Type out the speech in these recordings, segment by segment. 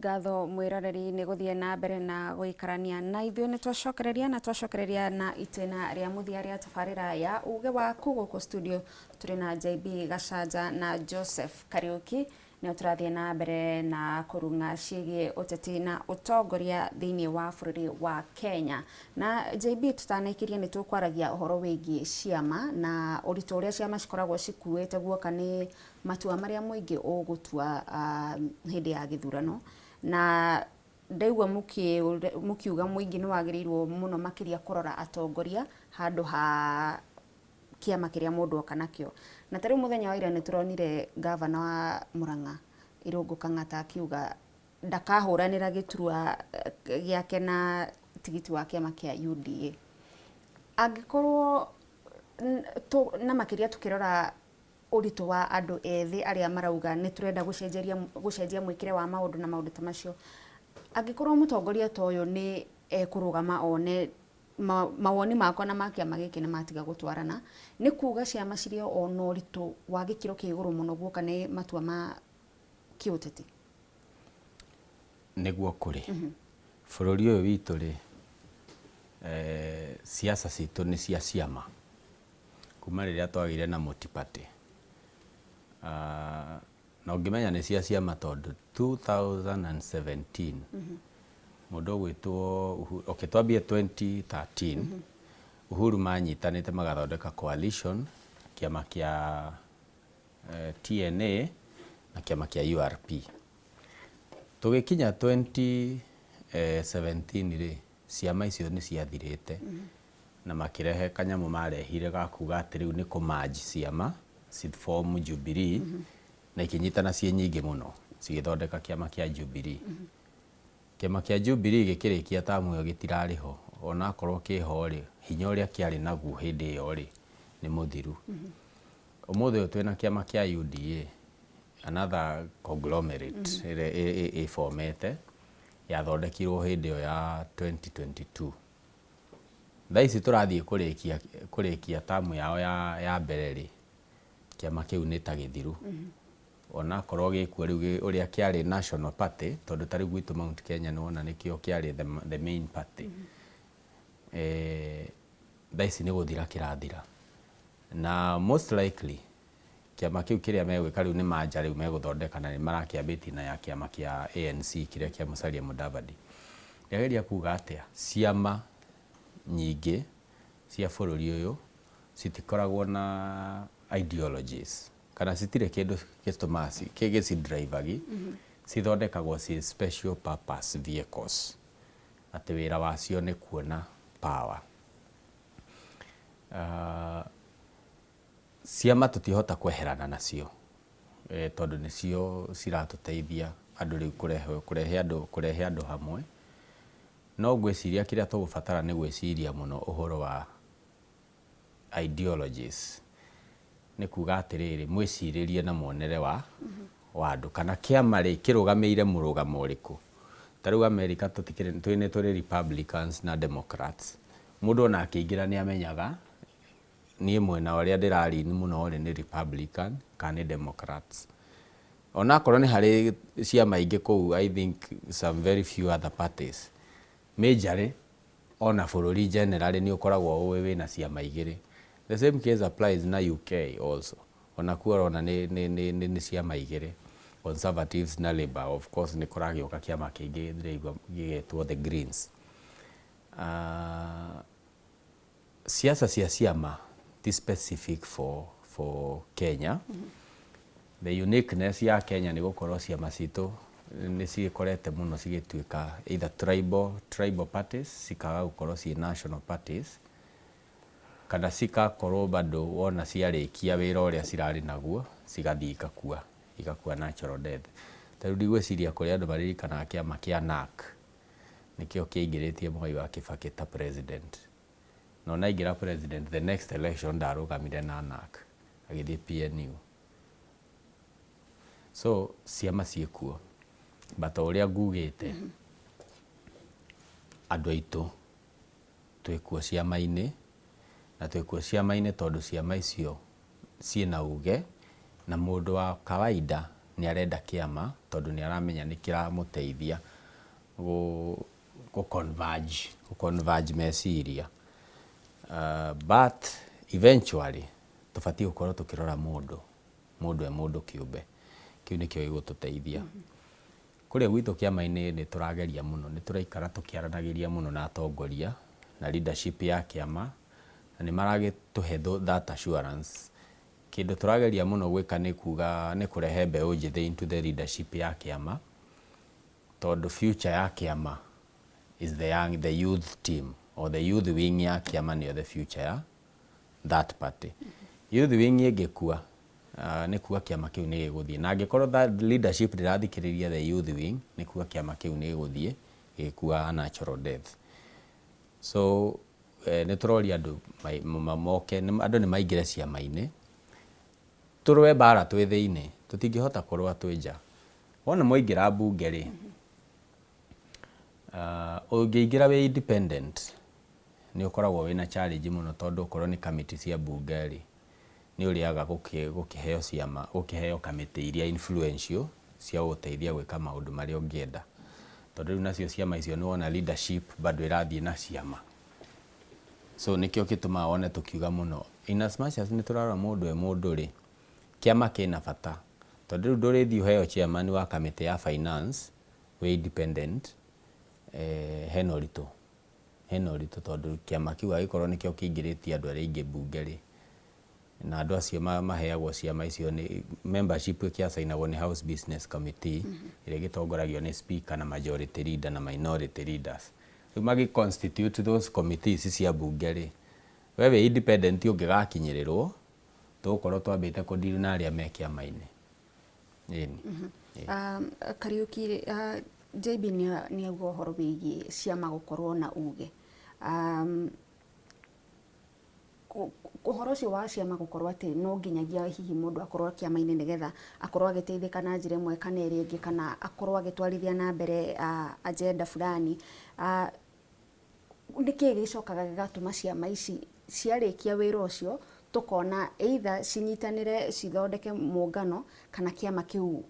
Ngatho mwĩroreri nĩ gũthiĩ na mbere na gũikarania na ithuĩ. Nĩ twacokereria na twacokereria na itĩna rĩa mũthia rĩa tabarĩra ya Uge Waku. Gũkũ studio tũrĩ na JB Gacanja na Joseph Kariũki, nĩo tũrathiĩ na mbere na kũrung'a ciĩgiĩ ũteti na ũtongoria thĩinĩ wa bũrũri wa Kenya. Na JB, tũtanaikĩria nĩ tũkwaragia ũhoro wĩgiĩ ciama na ũritũ ũrĩa ciama cikoragwo cikuĩte guoka nĩ matua marĩa mũingĩ ũgũtua hĩndĩ ya gĩthurano, na ndaigua mũkiuga mũingĩ nĩ wagĩrĩirwo mũno makĩria kũrora atongoria handũ ha kĩama kĩrĩa mũndũ oka nakĩo. Na ta rĩu mũthenya wa ira nĩ tũronire ngavana wa Murang'a Irũngũ Kang'ata akiuga ndakahũranĩra gĩturwa gĩake na tigiti wa kĩama kĩa UDA. Angĩkorwo na makĩria tũkĩrora ũritũ wa andũ ethĩ arĩa marauga nĩ tũrenda gũcenjeria gũcenjia mwĩkĩre wa maũndũ na maũndũ ta macio, angĩkorwo mũtongoria ta ũyũ nĩ ekũrũgama one mawoni makwa na ma kĩama gĩkĩ nĩ matiga gũtwarana, nĩ kuga ciama cirĩ o na ũritũ wa gĩkĩro kĩa igũrũ mũno guoka nĩ matua ma kĩũteti? Nĩguo kũrĩ. Bũrũri ũyũ witũ rĩ, siasa citũ nĩ cia ciama kuma rĩrĩa twagĩire na multi-party. Na ũngĩmenya nĩ cia ciama tondũ 2017 mũndũ ũgwĩtwo, okay, twambie 2013, Uhuru manyitanĩte magathondeka coalition, kĩama kĩa TNA na kĩama kĩa URP. Tũgĩkinya 2017 rĩ, ciama icio nĩ ciathirĩte na makĩrehe kanyamũ marehire ga kuga atĩ rĩu nĩ kũ merge ciama ci form Jubilee, na ikĩnyitana ciĩ nyingĩ mũno cigĩthondeka kĩama kĩa Jubilee. Kĩama kĩa Jubilee gĩkĩrĩkia tamu ĩyo gĩtirarĩ ho, onakorwo kĩho rĩ, hinya ũrĩa kĩarĩ naguo hĩndĩ ĩyo rĩ, nĩ mũthiru. Ũmũthĩ ũyũ twĩna kĩama kĩa UDA, another conglomerate ĩrĩa ĩbomete yathondekirwo hĩndĩ ĩyo ya 2022. Thaa ici tũrathiĩ kũrĩkia tamu yao ya mbere rĩ, kĩama kĩu nĩ ta gĩthiru. Onakorwo gĩkuo rĩu ũrĩa kĩarĩ national party, tondũ ta rĩu gwitũ Mount Kenya nĩ wona nĩkĩo kĩarĩ the main party. Thaa ici nĩ gũthira kĩrathira. Na most likely kĩama kĩu kĩrĩa megwĩka rĩu nĩ manja rĩu megũthondeka, na nĩ marakĩambĩtie na ya kĩama kĩa ANC kĩrĩa kĩa Musalia Mudavadi. Ndĩrageria kuga atĩa? Ciama nyingĩ cia bũrũri ũyũ citikoragwo na ideologies kana citirĩ kĩndũ gĩtũmaga gĩcidrivagi, cithondekagwo ci special purpose vehicles, atĩ wĩra wacio nĩ kuona power. Ciama tũtingĩhota kweherana nacio tondũ nĩcio ciratũteithia andũ rĩu kũrehe andũ hamwe. No ngwĩciria kĩrĩa tũgũbatara nĩ gwĩciria mũno ũhoro wa ideologies. Nĩ kuga atĩrĩrĩ, mwĩcirĩrie na muonere wa andũ, kana kĩama rĩ, kĩrũgamĩire mũrũgamo ũrĩkũ? Ta rĩu America tũtikĩrĩ, nĩ tũrĩ Republicans na Democrats. Mũndũ ona akĩingĩra nĩ amenyaga niĩ mwena ũrĩa ndĩra lean mũno rĩ, nĩ Republican kana nĩ Democrats. Onakorwo nĩ harĩ ciama ingĩ kũu, I think some very few other parties. Majorly ona bũrũri generally nĩ ũkoragwo ũĩ wĩna ciama igĩrĩ. The same case applies na UK also. Ona kuo ũrona nĩ ciama igĩrĩ, Conservatives na Labour. Of course nĩ kũragĩũka kĩama kĩngĩ ndĩraigua gĩgetwo the Greens. Siasa cia ciama ti specific for Kenya. The uniqueness ya Kenya nĩ gũkorwo ciama citũ nĩ cigĩkorete mũno cigĩtuĩka either tribal parties, cikaga gũkorwo ciĩ national parties, kana cikakorwo bado wona ciarĩkia wĩra ũrĩa cirarĩ naguo cigathiĩ igakua natural death. Ta rĩu ndigwĩciria kũrĩ andũ maririkanaga kĩama kĩa NARC, nĩkĩo kĩaingĩrĩtie Mwai wa Kibaki ta president. Na ona aingĩra president, the next election ndarũgamire na NARC, agĩthiĩ PNU. So ciama ciĩkuo, but o ũrĩa ngugĩte, andũ aitũ twĩkuo ciama-inĩ, na twĩkuo ciama-inĩ tondũ ciama icio ciĩna uge, na mũndũ wa kawaida Nĩ arenda kĩama tondũ nĩ aramenya nĩ kĩramũteithia gũ converge meciria. But eventually tũbatiĩ gũkorwo tũkĩrora mũndũ mũndũ e mũndũ kĩũmbe. Kĩu nĩkĩo gĩgũtũteithia. Kũrĩa gwitũ kĩama-inĩ nĩ tũrageria mũno, nĩ tũraikara tũkĩaranagĩria mũno na atongoria na leadership ya kĩama, na nĩ maragĩtũhe that assurance. Kĩndũ tũrageria mũno gwĩka nĩ kuga nĩ kũrehe mbeũ njĩthĩ into the leadership ya kĩama, tondũ future ya kĩama is the young, the youth team or the youth wing ya kĩama nĩyo the future ya that party. Youth wing ĩngĩkua, nĩ kuga kĩama kĩu nĩ gĩgũthiĩ, na angĩkorwo that leadership ndĩrathikĩrĩria the youth wing, nĩ kuga kĩama kĩu nĩ gĩgũthiĩ gĩgĩkua a natural death. So nĩ tũroria andũ moke, andũ nĩ maingĩre ciama-inĩ, tũrũe mbara twĩ thĩinĩ. Tũtingĩhota kũrũa twĩ nja. Wona mwaingĩra mbunge rĩ, ũngĩingĩra wĩ independent nĩ ũkoragwo wĩna challenge mũno, tondũ okorwo nĩ kamĩtĩ cia mbunge rĩ, nĩ ũrĩaga gũkĩheo ciama, gũkĩheo kamĩtĩ iria influential cia gũgũteithia gwĩka maũndũ marĩa ũngĩenda, tondũ rĩu nacio ciama icio nĩ wona leadership bado ĩrathiĩ na ciama. So nĩkĩo gĩtũmaga wone tũkiuga mũno, in as much as nĩ tũrarora mũndũ e mũndũ rĩ, kĩama kĩna bata, tondũ rĩu ndũrĩthiĩ ũheo chairman wa kamĩtĩ ya finance wĩ independent. Hena ũritũ tondũ kĩama kĩu angĩkorwo nĩkĩo kĩingĩrĩtie andũ arĩa aingĩ mbunge rĩ, na andũ acio maheagwo ciama icio nĩ membership ĩkĩacainagwo nĩ House Business Committee ĩrĩa ĩgĩtongoragio nĩ speaker na majority leader na minority leaders. Rĩu magĩ constitute those committees cia mbunge rĩ, we wĩ independent ũngĩgakinyĩrĩrwo, tũgũkorwo twambĩte kũdeal na arĩa me kĩama-inĩ, ĩni. Kariũki, JB nĩ auga ũhoro wĩgiĩ ciama gũkorwo na uge. Ũhoro ũcio wa ciama gũkorwo atĩ no nginyagia hihi mũndũ akorwo kĩama-inĩ nĩgetha akorwo agĩteithĩka na njĩra ĩmwe kana ĩrĩa ĩngĩ, kana akorwo agĩtwarithia na mbere agenda fulani, nĩkĩĩ gĩcokaga gĩgatũma ciama ici ciarĩkia wĩra ũcio tũkona either cinyitanĩre cithondeke mũngano, kana kĩama kĩu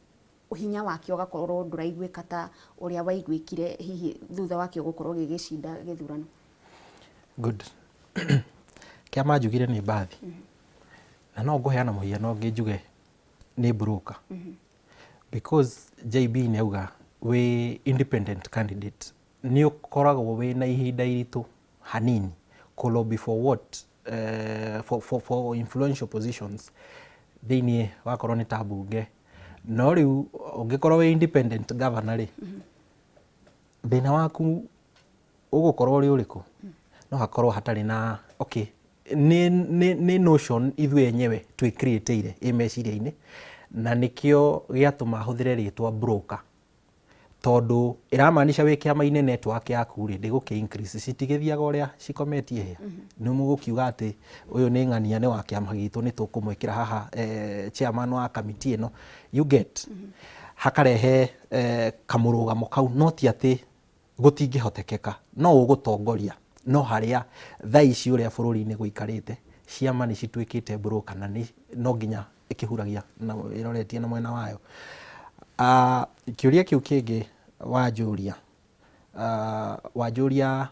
hinya wakĩo ũgakorwo ndũraiguĩka ta ũrĩa waiguĩkire hihi thutha wakĩo gũkorwo gĩgĩcinda gĩthurano? Good. Kĩama njugire nĩ mbathi, na no ngũheana mũhiano ũngĩ njuge nĩ broker, because JB nĩ auga wĩ independent candidate nĩ ũkoragwo wĩna ihinda iritũ hanini kũ lobby for what, for influential positions thĩinĩ wakorwo nĩ ta mbunge. No rĩu ũngĩkorwo wĩ independent governor rĩ, thĩna waku ũgũkorwo ũrĩ ũrĩkũ? No hakorwo hatarĩ na, okay, nĩ notion ithuĩ enyewe twĩ-create-ire ĩ meciria-inĩ, na nĩkĩo gĩatũma hũthĩre rĩtwa broker, tondũ ĩramaanisha wĩ kĩama-inĩ network yaku rĩ ndĩgũkĩ increase, citigĩthiaga ũrĩa cikometie hĩa. Nĩ mũgũkiuga atĩ ũyũ nĩ ng'ania, nĩ wa kĩama gitũ, nĩ tũkũmwĩkĩra haha chairman wa kamiti ĩno, you get? Hakarehe kamũrũgamo kau. No ti atĩ gũtingĩhotekeka, no ũgũtongoria, no harĩa thaa ici ũrĩa bũrũri-inĩ gũikarĩte, ciama nĩ cituĩkĩte broker, na nĩ no nginya ĩkĩhuragia na ĩroretie na mwena wayo. Kĩũria kĩu kĩngĩ wanjũria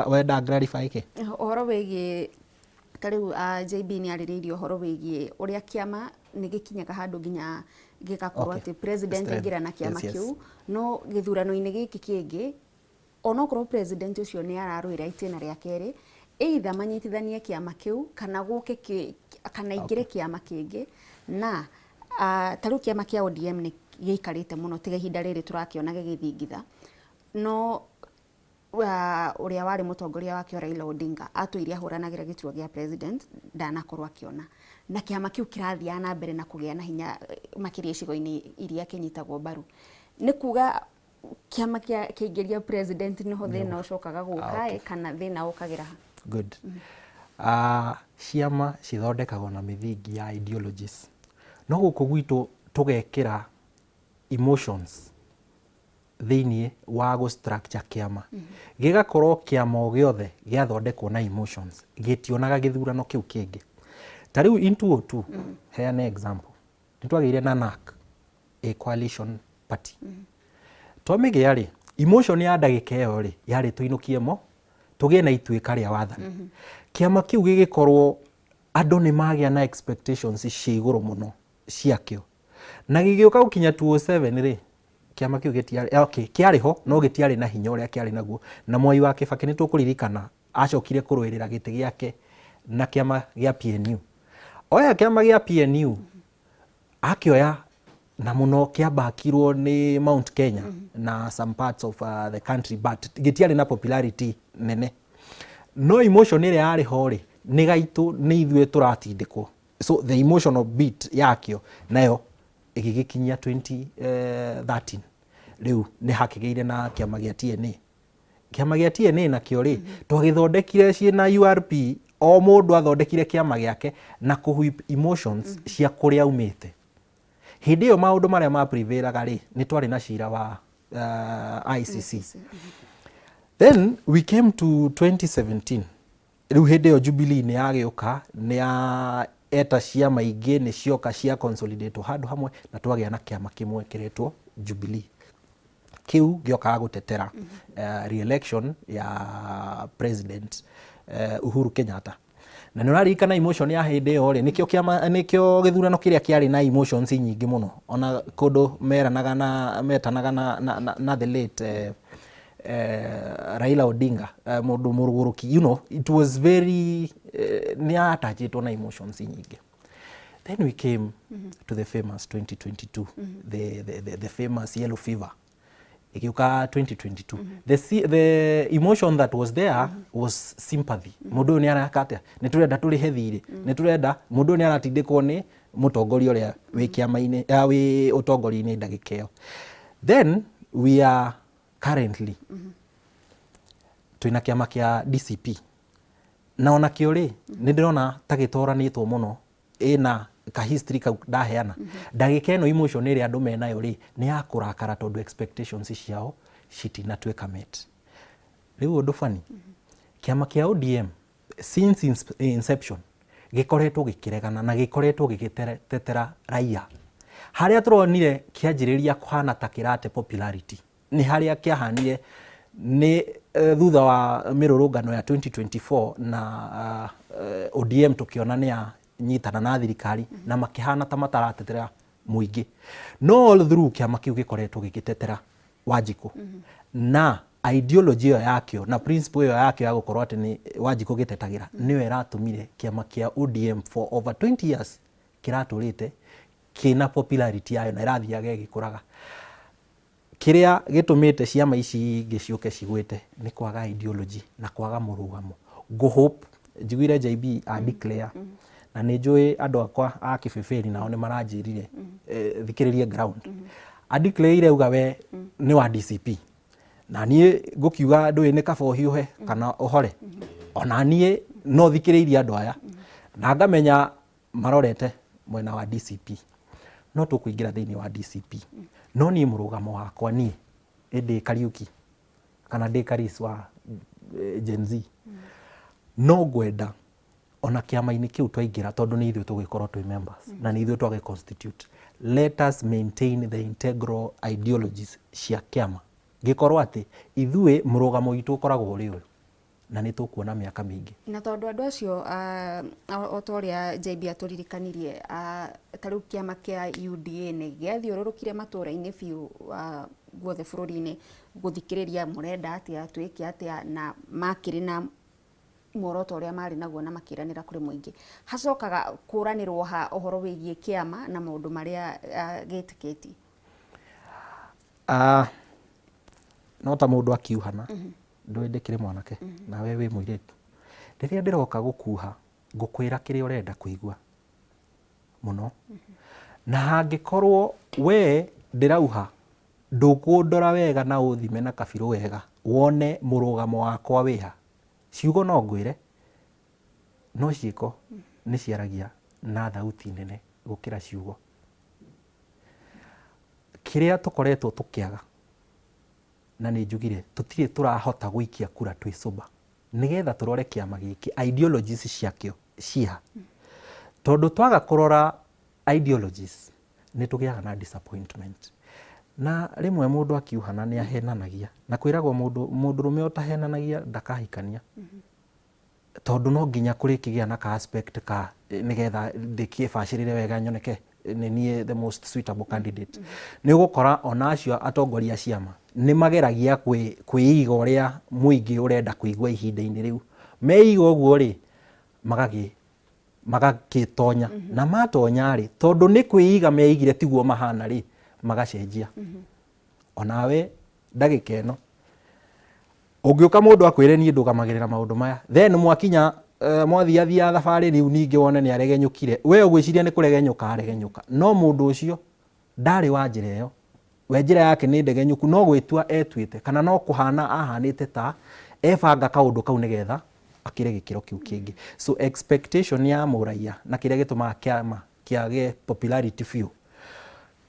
wenda clarify kĩ? Ũhoro wĩgiĩ ta rĩu JB nĩ arĩrĩirie ũhoro wĩgiĩ ũrĩa kĩama nĩ gĩkinyaga handũ nginya gĩgakorwo atĩ president Strength. aingĩra na kĩama kĩu, no gĩthurano-inĩ gĩkĩ kĩngĩ, onokorwo president ũcio nĩ ararũĩra itĩna rĩa kerĩ, either manyitithanie kĩama kĩu kana gũke kana aingĩre kĩama kĩngĩ. Na ta rĩu kĩama kĩa ODM nĩ gĩikarĩte mũno, tiga ihinda rĩrĩ tũrakĩona gĩgĩthingitha, no ũrĩa warĩ mũtongoria wakĩo Raila Odinga atũire ahũranagĩra gĩturwa gĩa president, ndanakorwo akĩona, na kĩama kĩu kĩrathiaga na mbere na kũgĩa na hinya makĩria icigo-inĩ iria kĩnyitagwo mbaru. Nĩ kuga kĩama kĩa kĩingĩria president nĩho thĩna ũcokaga gũka? Kana thĩna ũkagĩra ha? Good. Ciama cithondekagwo na mĩthingi ya ideologies, no gũkũ gwitũ tũgekĩra emotions thĩinĩ wa gũ structure kĩama, gĩgakorwo kĩama o gĩothe gĩathondekwo na emotions gĩtionaga gĩthurano kĩu kĩngĩ. Ta rĩu in 202, heane example. Nĩ twagĩire na NARC, a coalition party. Twamĩgĩa rĩ, emotion ya ndagĩka ĩyo rĩ, yarĩ tũinũkie mo, tũgĩe na ituĩka rĩa wathani. Kĩama kĩu gĩgĩkorwo andũ nĩ magĩa na expectations cia igũrũ mũno ciakĩo. Na gĩgĩũka gũkinya 2007 rĩ, kĩama kĩu gĩtiarĩ, okay, kĩarĩ ho no gĩtiarĩ na hinya ũrĩa kĩarĩ naguo. Na Mwai wa Kĩbakĩ nĩ tũkũririkana acokire kũrũĩrĩra gĩtĩ gĩake na kĩama gĩa PNU. Oya kĩama gĩa PNU, akĩoya na mũno kĩambakirwo nĩ Mount Kenya na some parts of the country, but gĩtiarĩ na popularity nene. No emotion ĩrĩa yarĩ ho rĩ, nĩ gaitũ, nĩ ithuĩ tũratindĩkwo. So the emotional beat yakĩo nayo ĩgĩgĩkinyia 2013. Rĩu nĩ hakĩgĩire na kĩama gĩa TNA. Kĩama gĩa TNA nakĩo rĩ, twagĩthondekire ciĩna URP, o mũndũ athondekire kĩama gĩake na kũ whip emotions cia kũrĩa aumĩte. Hĩndĩ ĩyo maũndũ marĩa ma prevail-aga rĩ, nĩ twarĩ na cira wa ICC. Then we came to 2017. Rĩu hĩndĩ ĩyo Jubilee nĩ yagĩũka, nĩ ya eta ciama ingĩ, nĩ cioka cia consolidate handũ hamwe na twagĩa na kĩama kĩmwe kĩretwo Jubilee. Kĩu gĩokaga gũtetera re-election ya President Uhuru Kenyatta. Na nĩ ũraririkana emotion ya hĩndĩ ĩyo rĩ, nĩkĩo kĩama, nĩkĩo gĩthurano kĩrĩa kĩarĩ na emotions nyingĩ mũno. Ona kũndũ meranaga na metanaga na the late Raila Odinga, mũndũ mũrũgũrũki, it was very nĩ yatachĩtwo na emotions nyingĩ. Then we came to the famous 2022, the famous yellow fever. Ĩgĩũka 2022. The emotion that was there was sympathy. Mũndũ ũyũ nĩ areka atĩa? Nĩ tũrenda tũrĩhe thirĩ. Nĩ tũrenda mũndũ ũyũ nĩ aratindĩkwo nĩ mũtongoria ũrĩa wĩ kĩama-inĩ, wĩ ũtongoria-inĩ ndagĩka ĩyo. Then we are currently twĩna kĩama kĩa DCP. Na onakĩo rĩ, nĩ ndĩrona ta gĩtoranĩtwo mũno, ĩna ka history kau ndaheana. Ndagĩka ĩno emotion ĩrĩa andũ menayo rĩ, nĩ ya kũrakara tondũ expectations ciao citinatuĩka met. Rĩu ũndũ funny, kĩama kĩa ODM since inception gĩkoretwo gĩkĩregana na gĩkoretwo gĩgĩtetera raia. Harĩa tũronire kĩanjĩrĩria kũhana ta kĩrate popularity nĩ harĩa kĩahanire nĩ thutha wa mĩrũrũngano ya 2024 na ODM tũkĩona nĩ ya nyitana na thirikari na makĩhana ta mataratetera mũingĩ. No all through kĩama kĩu gĩkoretwo gĩgĩtetera Wanjikũ na ideology ĩyo yakĩo na principle ĩyo yakĩo ya gũkorwo atĩ nĩ Wanjikũ gĩtetagĩra nĩyo ĩratũmire kĩama kĩa ODM for over 20 years kĩratũrĩte kĩna popularity yayo na ĩrathiaga ĩgĩkũraga. Kĩrĩa gĩtũmĩte ciama ici ingĩ ciũke cigwĩte nĩ kwaga ideology na kwaga mũrũgamo. Ngũ hope njiguire JB a declare na nĩ njũĩ andũ akwa a kĩbĩbĩri nao nĩ maranjĩrire thikĩrĩrie ground. A declare auga we nĩ wa DCP. Na niĩ ngũkiuga ndũĩ nĩ kaba ũhiũhe kana ũhore. Ona niĩ no thikĩrĩirie andũ aya na ngamenya marorete mwena wa DCP. No tũkũingĩra thĩinĩ wa DCP. No niĩ mũrũgamo wakwa niĩ ndĩ Kariuki kana ndĩ Karis wa Gen Z. No ngwenda ona kĩama-inĩ kĩu twaingĩra tondũ nĩ ithuĩ tũgĩkorwo twĩ members na nĩ ithuĩ twagĩ constitute. Let us maintain the integral ideologies cia kĩama. Gĩkorwo atĩ ithuĩ mũrũgamo witũ ũkoragwo ũrĩ ũyũ na nĩ tũkuona mĩaka mĩingĩ. Na tondũ andũ acio o ta ũrĩa JB atũririkanirie, ta rĩu kĩama kĩa UDA nĩ gĩathiũrũrũkire matũũra-inĩ biũ guothe bũrũri-inĩ gũthikĩrĩria mũrenda atĩa, twĩke atĩa, na makĩrĩ na muoroto ũrĩa marĩ naguo na makĩranĩra kũrĩ mũingĩ. Hacokaga kũranĩrwo ha ũhoro wĩgiĩ kĩama na maũndũ marĩa gĩtĩkĩtie? No ta mũndũ akiuhana, ndũĩ ndĩkĩrĩ mwanake nawe wĩ mũirĩtu. Rĩrĩa ndĩroka gũkuha ngũkwĩra kĩrĩa ũrenda kũigua mũno. Na hangĩkorwo we ndĩrauha ndũkũndora wega na ũthime na kabirũ wega wone mũrũgamo wakwa wĩha. Ciugo no ngwĩre no ciĩko nĩ ciaragia na thauti nene gũkĩra ciugo. Kĩrĩa tũkoretwo tũkĩaga na nĩ njugire tũtirĩ tũrahota gũikia kura twĩ sober nĩgetha tũrore kĩama gĩkĩ ideologies ciakĩo ciĩha. Tondũ twaga kũrora ideologies Nĩ tũgĩaga na disappointment, na rĩmwe mũndũ akiuhana nĩ ahenanagia, na kwĩragwo mũndũ mũndũrũme ũtahenanagia ndakahikania, tondũ no nginya kũrĩkĩgĩa na ka aspect ka nĩgetha ndĩkĩbacĩrĩre wega nyoneke nĩ niĩ the most suitable candidate. Nĩ ũgũkora ona acio atongoria a ciama nĩ mageragia kwĩiga ũrĩa mũingĩ ũrenda kũigua ihinda-inĩ rĩu. Meiga ũguo rĩ, magagĩtonya, na matonya rĩ, tondũ nĩ kwĩiga meigire tiguo mahana rĩ, magacenjia. Onawe ndagĩka ĩno ũngĩũka mũndũ akwĩre niĩ ndũgamagĩrĩra maũndũ maya, then mwakinya mwathiathia thabarĩ rĩu, ningĩ wone nĩ aregenyũkire. We ũgwĩciria nĩ kũregenyũka aregenyũka, no mũndũ ũcio ndarĩ wa njĩra ĩyo. We njĩra yake nĩ ndegenyũku, no gwĩtua etuĩte kana no kũhana ahanĩte ta ebanga kaũndũ kau nĩgetha akĩre gĩkĩro kĩu kĩngĩ. So expectation ya mũraia na kĩrĩa gĩtũmaga kĩama kĩage popularity biũ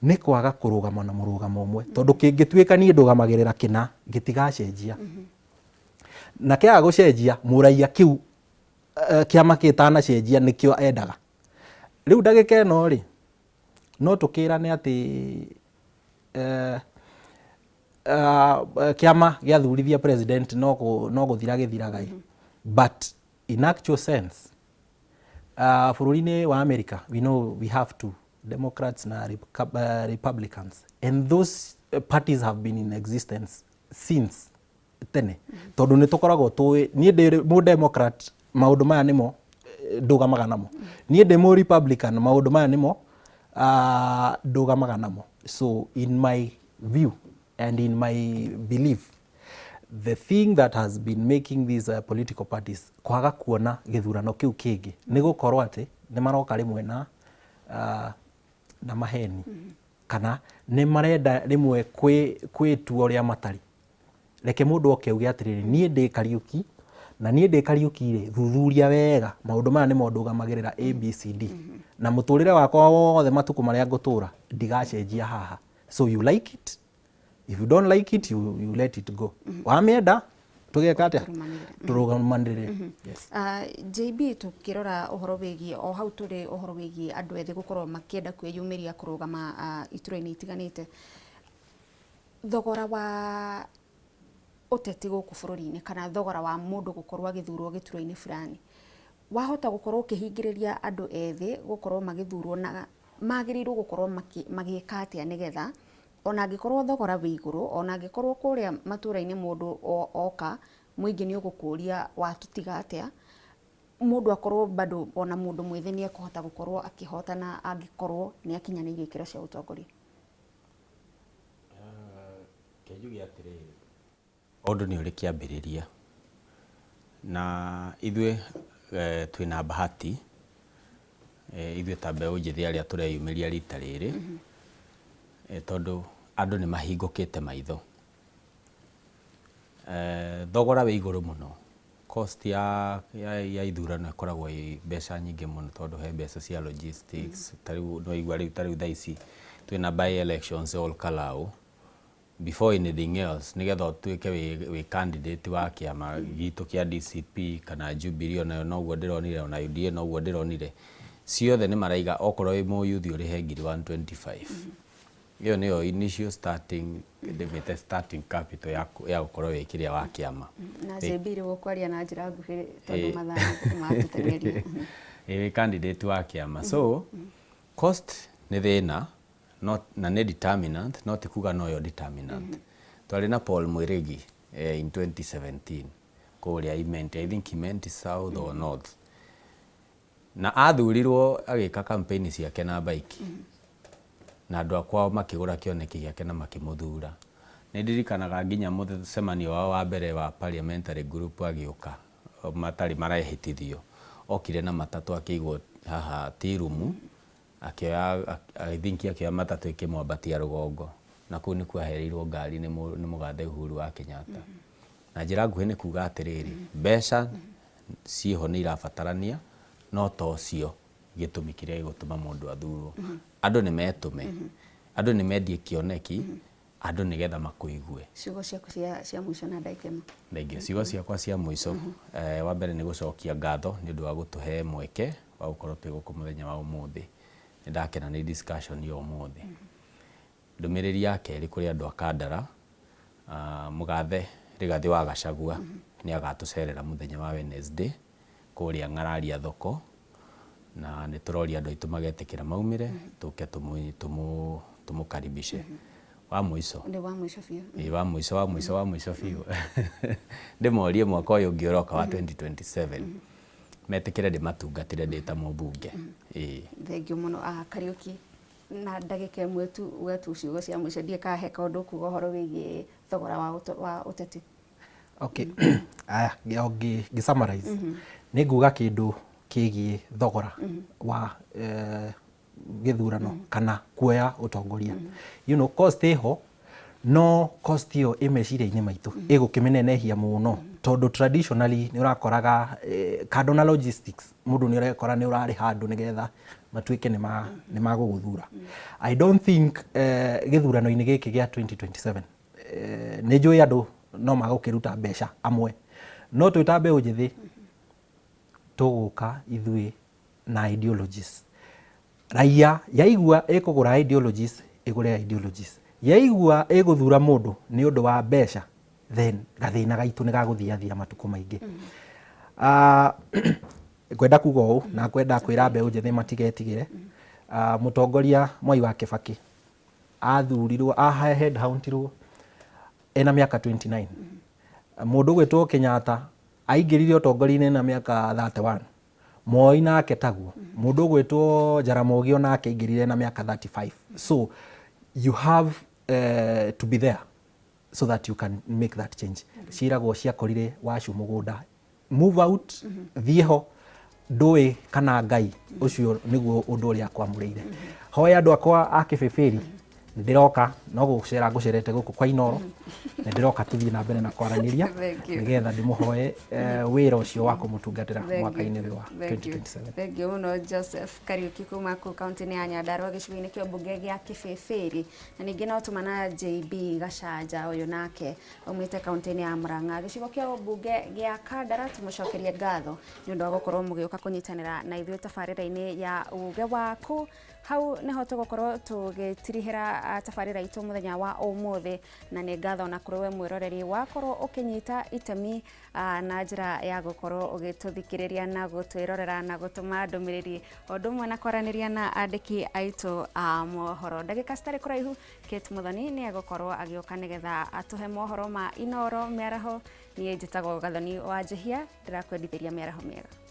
nĩ kwaga kũrũgama na mũrũgamo ũmwe, tondũ kĩngĩtuĩka niĩ ndũgamagĩrĩra kĩna, gĩtigacenjia, na kĩaga gũcenjia mũraia kĩu kĩama gĩtanacenjia nĩkĩo endaga. Rĩu ndagĩka ĩno rĩ, no tũkĩrane atĩ kĩama gĩathurithia president no gũthira gĩthiraga ĩ, but in actual sense bũrũri-inĩ wa America we know we have two, Democrats na Republicans, and those parties have been in existence since tene, tondũ nĩ tũkoragwo tũĩ niĩ ndĩ mũ Democrat, maũndũ maya nĩmo ndũgamaga namo, niĩ ndĩ mũ Republican, maũndũ maya nĩmo ndũgamaga namo. So in my view and in my belief, the thing that has been making these political parties kwaga kuona gĩthurano kĩu kĩngĩ nĩ gũkorwo atĩ nĩ maroka rĩmwe na maheni, kana nĩ marenda rĩmwe kwĩtua ũrĩa matarĩ. Reke mũndũ oke auge atĩrĩrĩ, niĩ ndĩ Kariũki, na niĩ ndĩ Kariũki rĩ, thuthuria wega maũndũ maya nĩmo ndũgamagĩrĩra ABCD, na mũtũrĩre wakwa wothe, matukũ marĩa ngũtũra, ndigacenjia haha. So you like it, if you don't like it, you let it go. Wamĩenda tũgeka atĩa? Tũrũmanĩrĩre, yes. JB, tukirora ũhoro wĩgiĩ o hau tũrĩ, ũhoro wĩgiĩ andũ ethĩ gũkorwo makĩenda kwĩyumĩria kũrũgama iturwa-inĩ itiganĩte, thogora wa ũteti gũkũ bũrũri-inĩ kana thogora wa mũndũ gũkorwo agĩthurwo gĩturwa-inĩ fulani wahota gũkorwo ũkĩhingĩrĩria andũ ethĩ gũkorwo magĩthurwo, na magĩrĩirwo gũkorwo magĩka atĩa nĩgetha ona angĩkorwo thogora wĩ igũrũ, ona angĩkorwo kũrĩa matũra-inĩ mũndũ oka mũingĩ nĩ ũgũkũria watũtiga atĩa, mũndũ akorwo bado ona mũndũ mwĩthĩ nĩ ekũhota gũkorwo akĩhotana angĩkorwo nĩ akinyanĩirie ikĩro cia ũtongoria? Reke njuge atĩrĩrĩ, ũndũ nĩ ũrĩ kĩambĩrĩria, na ithuĩ twĩna bahati, ithuĩ ta mbeũ njĩthĩ arĩa tũreyumĩria rita rĩrĩ, tondũ andũ nĩ mahingũkĩte maitho. Thogora wĩ igũrũ mũno, cost ya ithurano ĩkoragwo ĩ mbeca nyingĩ mũno, tondũ he mbeca cia logistics. Ta rĩu nĩ waigua rĩu, ta rĩu thaa ici twĩna by elections Ol Kalou. Before anything else, nĩgetha ũtuĩke wĩ candidate wa kĩama gitũ kĩa DCP kana Jubilee, onayo noguo ndĩronire, ona UDA noguo ndĩronire, ciothe nĩ maraiga okorwo wĩ mũyuthi ũrĩhe ngiri 125. Ĩyo nĩyo initial starting, ndĩmĩte starting capital ya gũkorwo wĩ kĩrĩa wa kĩama. Na JB, rĩu ũkwaria na njĩra nguhĩ tondũ mathaa nĩ matũteng'eria. Wĩ candidate wa kĩama, so cost nĩ thĩna not, na nĩ determinant, no ti kuga noyo determinant. Twarĩ na Paul Mwirigi in 2017 kũrĩa Imenti, I think Imenti South or North, na athurirwo agĩka campaign ciake na bike, na andũ akwa makĩgũra kĩoneki gĩake na makĩmũthura. Nĩ ndirikanaga nginya mũcemanio wao wa mbere wa parliamentary group, agĩũka matarĩ marehĩtithio, okire na matatũ akĩigwo haha tea room, akĩoya, I think akĩoya matatũ ĩkĩmwambatia rũgongo, na kũu nĩkuo ahereirwo ngari nĩ mũgathe Uhuru wa Kenyatta. Na njĩra nguhĩ nĩ kuga atĩrĩrĩ, mbeca ciĩho nĩ irabatarania, no to cio gĩtũmi kĩrĩa gĩgũtũma mũndũ athurwo. Andũ nĩ metũme, andũ nĩ mendie kĩoneki, andũ nĩgetha makũigue. Ciugo ciaku cia mũico na ndagĩka 1. Thengiũ. Ciugo ciakwa cia mũico, wa mbere nĩ gũcokia ngatho nĩ ũndũ wa gũtũhe mweke wa gũkorwo twĩ gũkũ mũthenya wa ũmũthĩ. Nĩ ndakena nĩ discussion ya ũmũthĩ. Ndũmĩrĩri ya kerĩ kũrĩ andũ a Kandara, mũgathe Rigathĩ wa Gachagua nĩ agatũcerera mũthenya wa Wednesday kũrĩa Ng'araria thoko, na nĩ tũroria andũ aitũ magetĩkĩra maumĩre tũke tũmũkaribishe. Wa mũico, Nĩ wa mũico biũ. Ĩĩ, wa mũico, wa mũico, wa mũico biũ, ndĩmorie mwaka ũyũ ũngĩ ũroka wa 2027 metĩkĩre ndĩmatungatĩre ndĩ ta mũmbunge. Ĩĩ. Thank you mũno. Kariũki, na ndagĩka ĩmwe tu wetu ciugo cia mũico, ndiĩ kana he kaũndũ ũkuga ũhoro wĩgiĩ thogora wa ũteti. Okay, aya ngĩ summarize nĩ nguga kĩndũ kĩgiĩ thogora wa gĩthurano kana kuoya ũtongoria. Cost ĩho, no cost ĩyo ĩ meciria-inĩ maitũ ĩgũkĩmĩnenehia mũno, tondũ traditionally nĩ ũrakoraga kando na logistics, mũndũ nĩ ũrekora nĩ ũrarĩha andũ nĩgetha matuĩke nĩ magũgũthura. I don't think gĩthurano-inĩ gĩkĩ gĩa 2027, nĩ njũĩ andũ no magũkĩruta mbeca amwe, no twĩ ta mbeũ njĩthĩ tũgũka ithuĩ na ideologies. Raia yaigua ĩkũgũra ideologies, ĩgũre ideologies. Yaigua ĩgũthura mũndũ nĩ ũndũ wa mbeca, then gathĩna gaitũ nĩ gagũthiathira matukũ maingĩ. Ngwenda kuga ũũ na ngwenda kwĩra mbeũ njĩthĩ matigetigĩre. Mũtongoria Mwai wa Kĩbakĩ athurirwo, headhuntirwo ena mĩaka 29. Mũndũ ũgwĩtwo Kenyatta aingĩrire ũtongoria-inĩ na mĩaka 31. Moi nake taguo. Mũndũ ũgwĩtwo Jaramogi onake aingĩrire na mĩaka 35. So you have to be there so that you can make that change. Ciĩragwo ciakorire wacu mũgũnda, move out, thiĩ ho, ndũĩ kana Ngai ũcio nĩguo ũndũ ũrĩa akwamũrĩire. Hoya andũ akwa a Kĩbĩbĩri, ndĩroka no gũcera ngũcerete gũkũ kwa Inoro, na ndĩroka tũthiĩ na mbere na kwaranĩria Thank you. nĩgetha ndĩmũhoe wĩra ũcio wa kũmũtungatĩra Thank you. mwaka-inĩ ũyũ wa Thank you. 2027. Thank you mũno Joseph Kariuki kuma kũu kaunti-inĩ ya Nyandarua gĩcigo-inĩ kĩa mbunge gĩa Kĩbĩbĩri, na ningĩ no tũmana JB Gachanja ũyũ nake aumĩte kaunti-inĩ ya Murang'a gĩcigo kĩa ũmbunge gĩa Kandara. Tũmũcokerie ngatho nĩ ũndũ wa gũkorwo mũgĩũka kũnyitanĩra na ithuĩ tabarĩra-inĩ ya uge waku. Hau nĩho tũgũkorwo tũgĩtirihĩra tabarĩra itũ mũthenya wa ũmũthĩ, na nĩ ngatho na kũrĩ we mwĩroreri wakorwo ũkĩnyita itemi na njĩra ya gũkorwo ũgĩtũthikĩrĩria na gũtwĩrorera na gũtũma ndũmĩrĩri o ũndũ ũmwe na kwaranĩria na andĩki aitũ a mohoro. Ndagĩka citarĩ kũraihu Kate Muthoni nĩ egũkorwo agĩũka nĩgetha atũhe mohoro ma Inoro mĩaraho. Niĩ njĩtagwo Gathoni wa Njihia, ndĩrakwendithĩria mĩaraho mĩega.